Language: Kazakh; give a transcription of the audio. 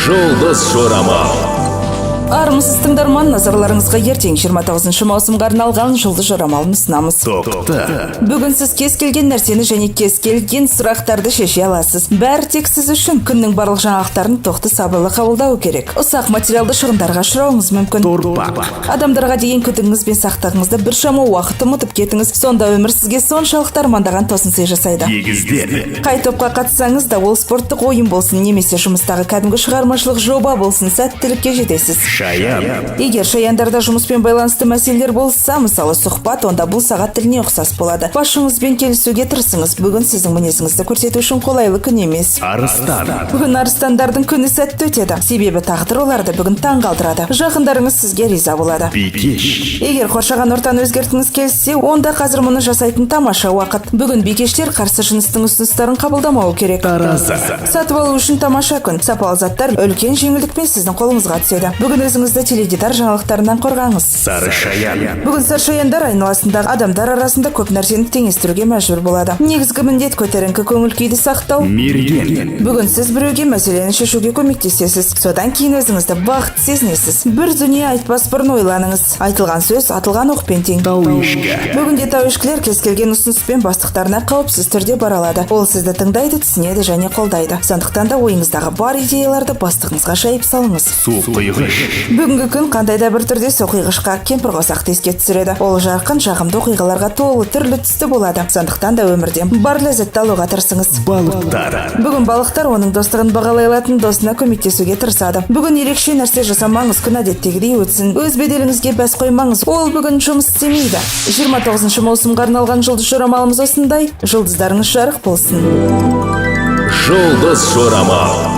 Жұлдыз жорамал. Армысыз, тыңдарман! Назарларыңызға ертең, 29 маусымға арналған жұлдыз жорамалын ұсынамыз. Тоқты. Бүгін сіз кез келген нәрсені және кез келген сұрақтарды шеше аласыз. Бәрі тек сіз үшін. Күннің барлық жаңалықтарын тоқты, сабырлы қабылдау керек. Ұсақ материалды шығындарға ұшырауыңыз мүмкін. Торпақ. Адамдарға деген күдігіңіз бен сақтығыңызды біршама уақыт ұмытып кетіңіз. Сонда өмір сізге соншалықты армандаған тосын сый жасайды. Егіздер. Қай топқа қатыссаңыз да, ол спорттық ойын болсын немесе жұмыстағы кәдімгі шығармашылық жоба болсын, сәттілікке жетесіз. Шаян. Егер шаяндарда жұмыспен байланысты мәселелер болса, мысалы, сұхбат, онда бұл сағат тіліне ұқсас болады. Басшыңызбен келісуге тырысыңыз. Бүгін сіздің мінезіңізді көрсету үшін қолайлы күн емес. Арыстан. Бүгін арыстандардың күні сәтті өтеді, себебі тағдыр оларды бүгін таң қалдырады. Жақындарыңыз сізге риза болады. Бикеш. Егер қоршаған ортаны өзгерткіңіз келсе, онда қазір мұны жасайтын тамаша уақыт. Бүгін бикештер қарсы жыныстың ұсыныстарын қабылдамауы керек. Таразы. Сатып алу үшін тамаша күн. Сапалы заттар үлкен жеңілдікпен сіздің қолыңызға түседі. Бүгін өзіңізді теледидар жаңалықтарынан қорғаңыз. Сары шаян. Бүгін саршаяндар айналасындағы адамдар арасында көп нәрсені теңестіруге мәжбүр болады. Негізгі міндет – көтеріңкі көңіл күйді сақтау. Мерген. Бүгін сіз біреуге мәселені шешуге көмектесесіз. Содан кейін өзіңізді бақытты сезінесіз. Бір дүние айтпас бұрын ойланыңыз. Айтылған сөз атылған оқпен тең. Тау ешкі. Бүгінде тау ешкілер кез келген ұсыныспен бастықтарына қауіпсіз түрде бара алады. Ол сізді тыңдайды, түсінеді және қолдайды. Сондықтан да ойыңыздағы бар идеяларды бастығыңызға жайып салыңыз. Су құйғыш. Бүгінгі күн қандай да бір түрде суқұйғышқа, кемпірқосақты еске түсіреді. Ол жарқын, жағымды оқиғаларға толы, түрлі түсті болады. Сондықтан да өмірден бар ләззатты алуға тырысыңыз. Балықтар. Бүгін балықтар оның достығын бағалай алатын досына көмектесуге тырысады. Бүгін ерекше нәрсе жасамаңыз, күн әдеттегідей өтсін. Өз беделіңізге бәс қоймаңыз, ол бүгін жұмыс істемейді. 29 маусымға арналған жұлдыз жорамалымыз осындай. Жұлдыздарыңыз жарық болсын! Жұлдыз жорамал.